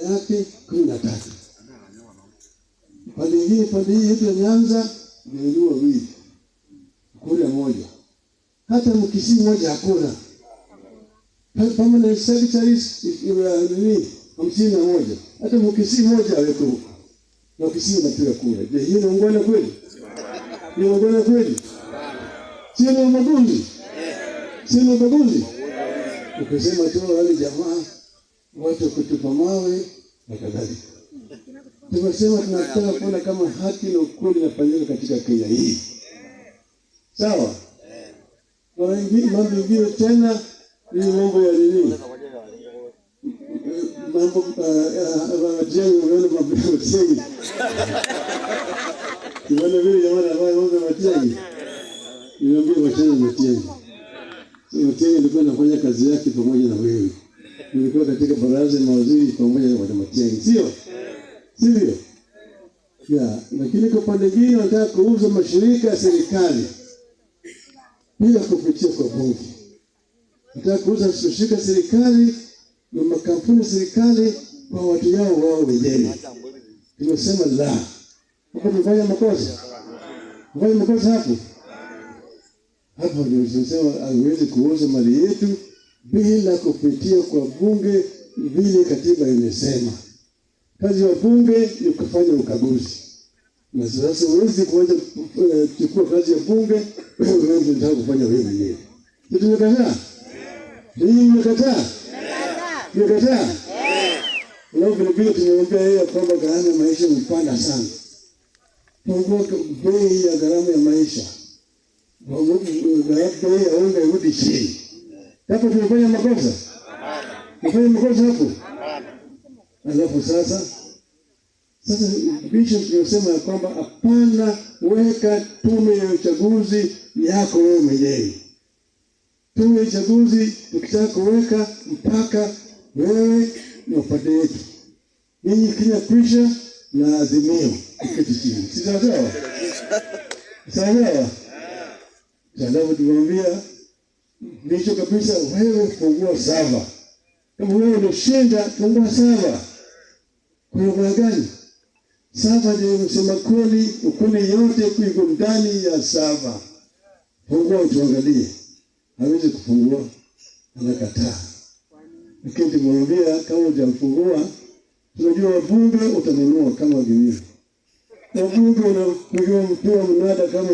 Yake 13. Pande ingine, pande hii yetu ya Nyanza ni wawili, kura moja, hata Mkisii moja hakuna. Permanent secretaries nini 51, hata Mkisii moja haweko huko, na Kisii wanapiga kura. Je, hiyo ni ungwana kweli? Ni ungwana kweli? Sio ni ubaguzi? Sio ni ubaguzi? Ukisema tu wale jamaa watu kutupa mawe na kadhalika. Tumesema tunataka kuona kama haki na ukweli inafanyika katika Kenya hii, sawa? Mambo mengine tena ni mambo ya nini, mambo Matiang'i. Unaona mambo ya Matiang'i, unaona vile jamaa anafanya mambo ya Matiang'i. Niambie, wachana na Matiang'i. Matiang'i alikuwa anafanya kazi yake pamoja na wewe, nilikuwa katika baraza ya mawaziri pamoja na Bwana Matiang'i, sio sivyo? Ya, lakini kwa upande mwingine wanataka kuuza mashirika ya serikali bila kupitia kwa bunge. Wanataka kuuza mashirika ya serikali na makampuni ya serikali kwa watu yao wao wenyewe. Tumesema la. Hapo tumefanya makosa. Tumefanya makosa hapo. Hapo ndio tunasema haiwezi kuuza mali yetu bila kupitia kwa bunge vile katiba imesema. Kazi ya bunge ni kufanya ukaguzi, na sasa huwezi kuanza kuchukua kazi ya bunge wewe ndio unataka kufanya wewe mwenyewe. Tumekataa? Hii imekataa? Imekataa? Alafu vile vile tumemwambia yeye kwamba gharama ya maisha imepanda sana. Pungua bei ya gharama ya maisha, bei ya unga irudi chini. Hapo tumefanya makosa? Tumefanya makosa hapo? Alafu sasa bishop tumesema ya kwamba hapana, weka tume ya uchaguzi yako wewe mwenyewe. Tume ya uchaguzi tukitaka kuweka mpaka wewe na upande wetu, ninyi Kenya Kwisha na Azimio uketi chini, si sawa sawa? Sawa sawa. Alafu tumwambia mwisho kabisa, wewe fungua server. Kama wewe unashinda, fungua server. Kuna kwa gani? Server ndio msema kweli, ukweli yote iko ndani ya server. Fungua utuangalie. Hawezi kufungua, anakataa. Lakini tumwambia kama hujamfungua, tunajua wabunge utanunua kama vile wabunge unapigiwa mnada kama